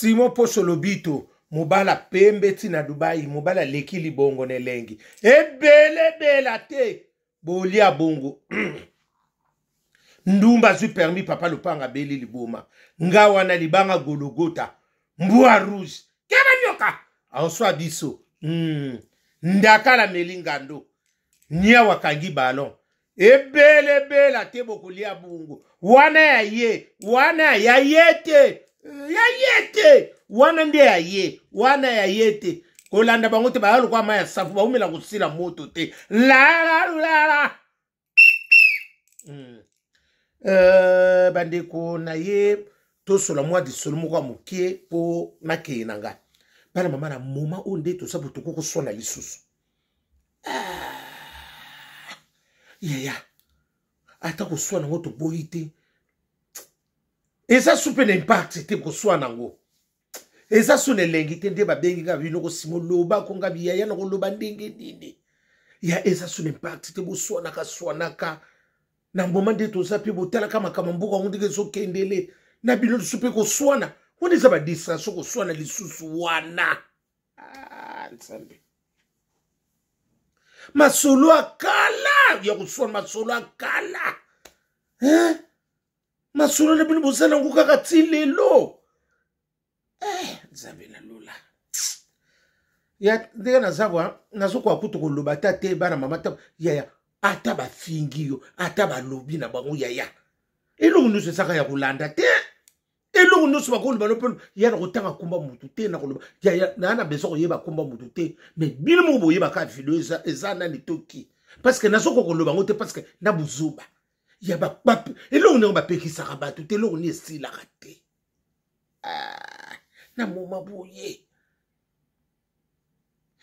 Simon Poso Lobito, mobala pembe ti na Dubai, mobala aleki libongo na elengi. Ebele bela te. Bolia bongo. Ndumba azwi permis papa lopanga abeli liboma. Nga wana libanga gologota. Mbwa rouge. Keba nyoka. Aoswa biso. Ndakala meli ngando. Niawa akangi ballon. Ebelebela te bokolia bongo wana ya ye wana ya ye te ya ye te wana nde ya ye wana ya ye te kolanda bango te baya lokola mai ya safu baumela kosila moto te lalalala. Bandeko na ye tosola mwa lisolo moko ya moke mpo nakeye na ngai bana mama na moma oyo nde toza bo tokoki koswana lisusu. Ah, yaya ata koswana yango toboyi te eza su mpe na impact te koswana yango eza su na elengi te nde babengi nga bino kosima oloba ko nga biyaya na koloba ndenge nini ya eza su na impact te boswanaka swanaka na mboma nde toza mpe botalaka makambo mboka yango ndenge ezokendele na bino lisusu mpe koswana wana eza badistraction koswana lisusu wana. Ah, nzambe masolo ya kala ya koswana masolo ya kala hein? Masolo na bino bosala yango kaka ti lelo. Nzambe na lola ya ndenge naza bwa nazokoka kutu koloba ata te bana mama ta yaya ata bafingi yo ata balobi na bango yaya eloko nyonso ezaka ya kolanda te eloko nyonso bakoloba no mpe ya na kotanga komba motu te na koloba yaya naa na besoin koyeba komba motu te mais bino moko boyebaka video eza nani toki parce que nazokoka koloba yango te parce que na buzoba ya eloko ndenge bapekisaka bato te eloko nini esilaka te. Ah, na moma boye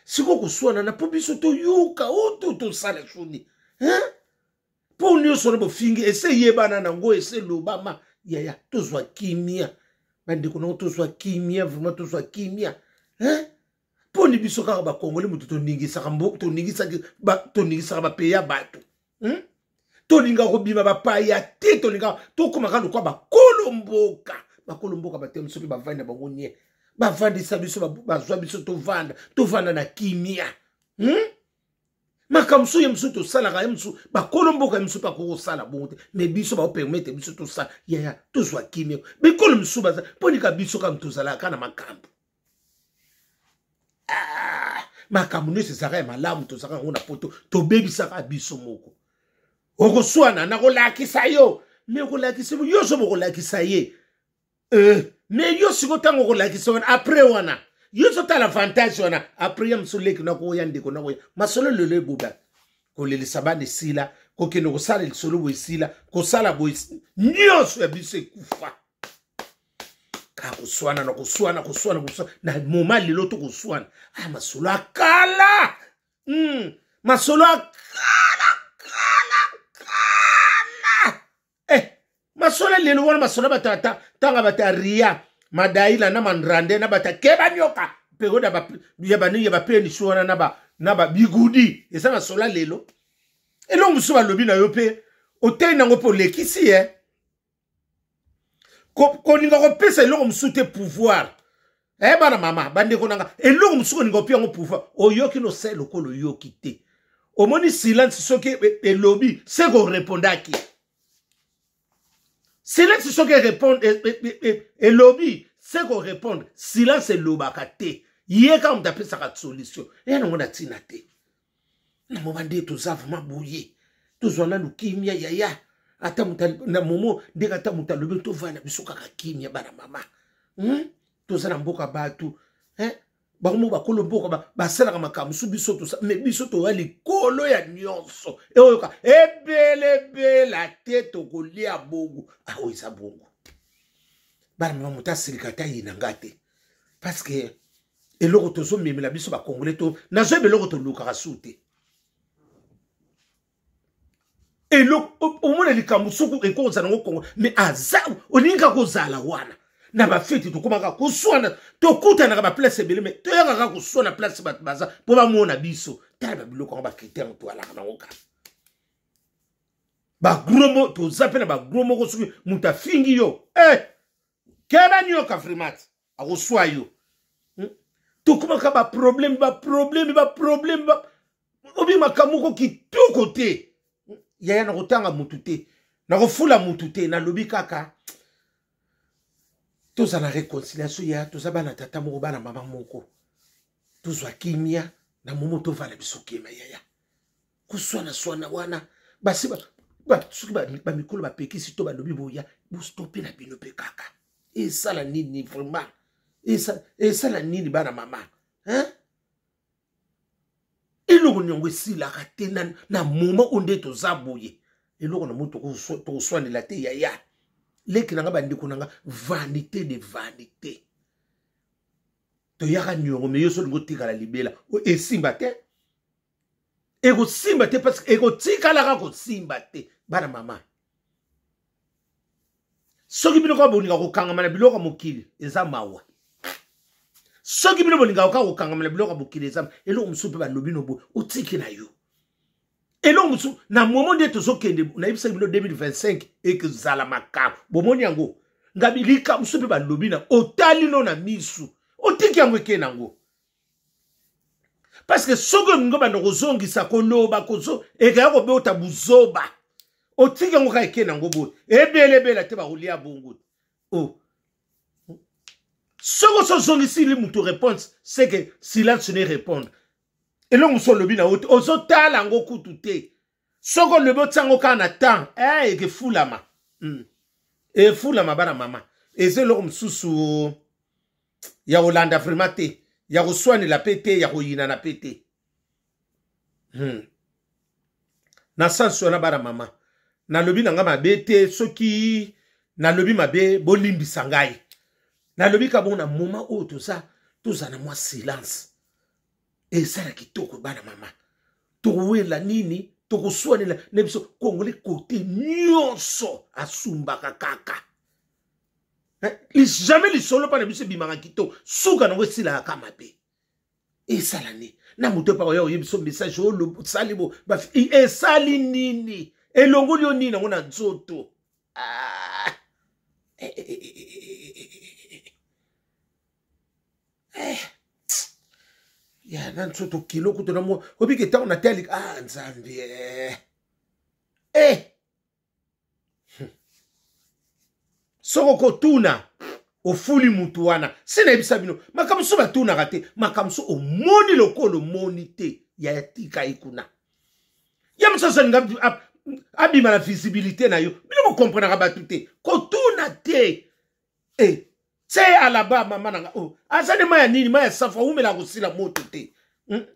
sikoyo koswana na mpo biso toyoka oto tosala soni mpo nyonso wana bofingi ese eyebana nango ese elobama yaya tozwa kimia bandeko nango tozwa kimia vraiment tozwa kimia mpo ni biso kaka bakongoli moto toningisaka mbo toningisaka bapeya bato. Tolingaka kobima bapaya te tolingaka tokomaka lokola bakolo mboka bakolo mboka batemi soki bavandi na bango nie bavandisa biso bazwa biso tovanda tovanda na kimia. Makambo so ye mosusu tosalaka ye mosusu bakolo mboka ye mosusu mpe akoki kosala bongo te mais biso baopermettre biso tosala yaya tozwa kimia bikolo mosusu baza mpo nika biso kaka tozalaka na makambo. Ah, makambo nyonso ezalaka ya malamu tozalaka yango na poto tobebisaka biso moko okoswana nakolakisa yo me okolakisa yo so bokolakisa ye me yo siko ntango okolakisa wana après wana yo ozotala avantage wana après ya mosu leki nakoya ndeko nakoya masolo lelo eboba kolelisa bana esila kokende kosala lisolo boye esila kosala boye nyonso ya biso ekufa kaka koswana na koswana koswana koswana na moma lelo to koswana ah masolo akala. Masolo akala kala kala masolo lelo wana masolo bato ata tanga bato ya ria madaila na mandrande na bato keba nyoka periode ya banini ya bapenisu wana na ba bigudi eza masolo lelo elongo mosusu balobi na yo mpe otei nango mpe olekisi ye kolinga kopesa eloko mosusu te pouvoir bana mama bandeko nanga eloko mosusu kolinga kopia yango pouvoir oyoki no se lokola oyoki te omoni silence soki elobi se korepondaki silence soki elobi se korepondre silence elobaka te ye kaka moto apesaka solution eya nango na ntina te na moma nde toza vraiment boye tozwa nanu kimia yaya ata moto na momo ndenge ata moto alobi tovanda biso kaka kimia bana mama. Toza na mboka bato bango moko bakolo mboka basalaka makambo mosusu biso tosa me biso toya likolo ya nyonso eoyoka ebelebela te tokolia bongo aoyo eza bongo bana mama moto asilika ata ye na nga te parce que eloko tozomemela biso bakongole to nazoyeba eloko tolukaka su te eloko omona likambo soki ekokozala yango kongo me aza olingi kaka kozala wana na bafeti tokomaka koswana tokutanaka baplace ebele me toyaka kaka koswana place bato baza mpo bamona biso tala babiloko yango bakritere toalaka nango kaka bagro mo toza mpe na bagro moko soki moto afingi yo keba nioka vraiment. Akoswa yo. Tokomaka baproblème, baproblème, baproblème, ba... obi makambo moko kitoko te. Yaya, nakotanga mutu te, nakofula mutu te, nalobi kaka toza na réconciliation. Ya toza bana tata moko, bana mama moko, tozwa kimia na momo, tovanda biso kema. Yaya, koswana-swana wana, basi soki bamikolo bapekisi to balobi boya, bostope na bino mpe kaka. Esala nini vraiment? Esala nini, bana mama, hein? Eloko niongo esilaka te na moment oyo nde toza boye. Eloko na mo tokoswanela te. Yaya, leki na nga, bandeko na nga, vanité de vanité. Toyaka niongo, me yo so olingi otikala libela, esimba te, ekosimba te, parce que ekotikalaka kosimba te. Bana mama, soki bino kaka bolinga kokangama na biloko ya mokili, eza mawa. Soki bino bolingaka kaka kokangama na biloko ya mokili, eza eloko mosusu mpe balobi no boye, otiki na yo eloko mosusu. Na momo nde tozokende, nayebisaki bino 2025 ekozala makambo. Bomoni yango ngabi, likambo mosusu mpe balobi na otali no na misu, otiki yango, eke nango, parce que soki olingi obanda kozongisa koloba kozo, ekaya kobota buzoba. Otiki yango kaka, eke nango boye, ebelebela te, bakolia bongo. O soki oso ozongisi li mutu réponse, c'est que silence ne répondre. Eloko mosusu olobi na yo te, ozotala yango kutu te. Soki olobi, otia yango kaka na temps, ekefulama. Efulama, bana mama. Eza eloko mosusu ya kolanda vraiment te, ya koswanela mpe te, ya koyinana mpe te. Na sansi wana, bana mama, nalobi na ngai mabe te. Soki nalobi mabe, bolimbisa ngai. Nalobi ka bongo, na moment oyo toza, toza na mwa silence, ezala kitoko. Bana mama, tokowela nini? Tokoswanela na biso kongole kote nyonso, asumbaka kaka jamais. Lisolo mpa na biso ebimaka kitoko, suka nango esilaka ka mabe. Esala nini na moto epa oya oyebi so message oyo osali bo esali nini? Elongoli yo nini yango na nzoto? Ah. Eh, eh, eh, eh. Ya na nzoto kilo kutu na mwa obiki ntango natali. Ah, Nzambe, eh. Eh. Soki okotuna, ofuli mutu wana. Se nayebisa bino, makambo so batunaka te, makambo so omoni lokola omoni te, ya tika ye kuna. Ye mosusu alinga abima na visibilité na yo. Bino bokomprenaka bato te, kotuna te. E tse alaba mama na nga, oh, aza nde mai ya nini, mai ya safu awumela kosila moto te.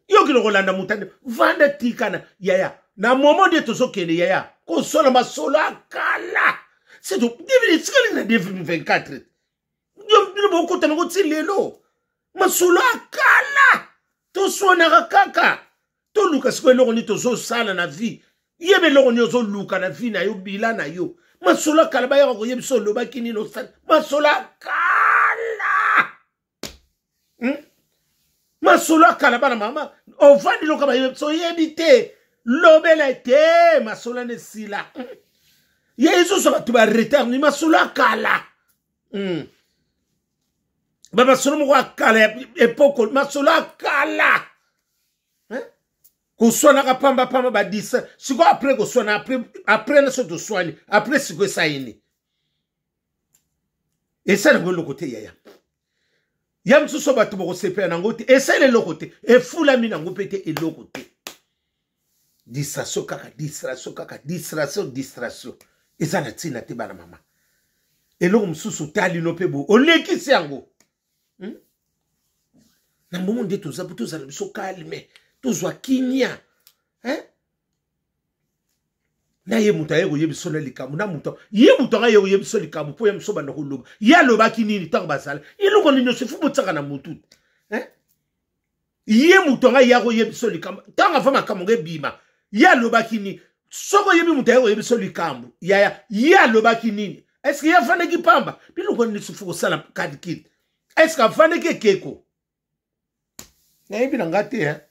Yo okende kolanda moto ande vanda, tikana yaya. Na momo nde tozokende, yaya, kosola masolo ya kala, etikali na 2024. Bino bokota nango ti lelo, masolo ya kala, toswanaka kaka. Toluka sikoyo eloko nini tozosala na vie. Yeba eloko nini ozoluka na vie na yo, bila na yo. Masolo ya kala, bayaka koyebisa olobaki nini, osali masolo ya kala, Masolo ya kala, bana mama, ovandi loka bayebisa, oyebi te, lobela te, masolo wana esila. Ye ezozwa bato ba retard ni masolo ya kala. Bamasolo moko ya kala ya epoko, masolo ya kala, koswanaka pambapamba, badisa sikoyo. Après koswana, après na so toswani, après sikoyo esayini, esali yango eloko te. Yaya, ya mosusu bato bakosepela nango te, esali eloko te, efulami nango mpe te, eloko te. Distraction kaka, distraction kaka, distraction, distraction eza na ntina te. Bana mama, eloko mosusu otali no mpe boye, olekisi yango. Na mbongo nde toza po tozala biso calme, tozwa kimia, hein? Na ye moto aye koyebi biso na likambo na moto, ye moto anga ye koyebi biso likambo mpo ye moso banda koloba. Ye alobaki nini ntango bazala? Eloko nini nyonso ifo botiaka na motu, hein? Ye moto anga ye akoyebi biso likambo ntango ava makambo ngo ebima, ye alobaki nini? Soki oyebi moto aye koyebi biso likambo, yaya, ye alobaki nini? Est-ce ye afandaki pamba? Biloko nini fo kosala calcul? Est-ce afandaki ekeko? Nayebi na nga te, hein?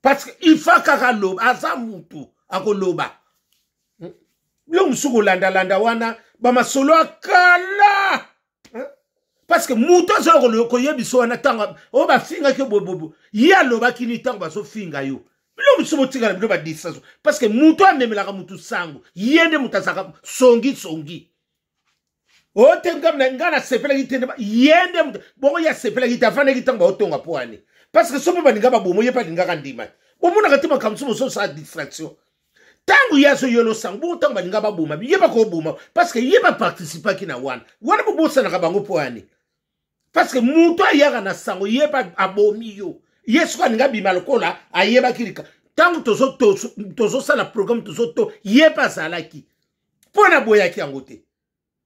Parce que il faut kaka aloba, aza mutu akoloba. Biloko mosusu kolandalanda wana, bamasolo ya kala. Parce que moto azoya koyebisa wana ntango oyo bafingaki yo bobobo, ye alobaki nini ntango bazofinga yo? Bino mosusu botikala bino badistance, parce que moto amemelaka motu sango, ye nde moto azalaka songisongi. Oyo te nga nasepelaki te, ye nde moto bongo ye asepelaki te, afandaki ntango baotonga mpo ane, parce que so mpe balinga babomo ye mpe alingaka ndima. Bomonaka te makambo mosusu bososala distraction. Ntango ye azoyola sango bongo, ntango balinga baboma ye, bakoboma, parce que ye baparticipaki na wana wana. Bobosanaka bango mpo ane, parce que moto ayaka na sango, ye mpe abomi yo. Ye soki alinga bima lokola ayebaki lika ntango tozosala programme, tozoto ye mpe azalaki mpo na boyaki yango te.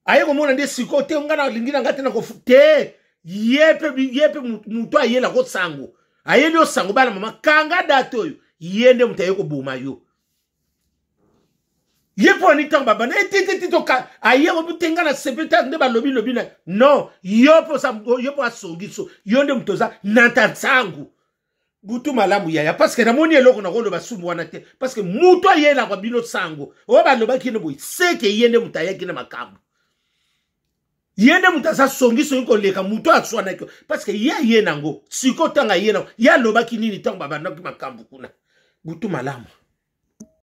Aye komona nde sikoyo te, ngai nalingi na ngai te, nakofu te. Ye mpe moto ayelako sango, ayeli yo sango, bana mama kanga date oyo, ye nde moto aye koboma yo. Ye mpo ani ntango babanda etititi toka aye te, ngai na sepe te nde balobi lobi na non. Yo mpo asongi so yo nde moto oza nanta nsango. Butu malamu yaya, parce que namoni eloko nakoloba sumu wana te, parce que moto ayelaka bino sango oyo balobaki ne boye, seke ye nde moto ayaki na makambo, ye nde moto aza songisongi koleka moto aswanaki, parce que ye aye nango sikoyo. Ntango aye nango, ye alobaki nini ntango babandaki makambo kuna? Butu malamu.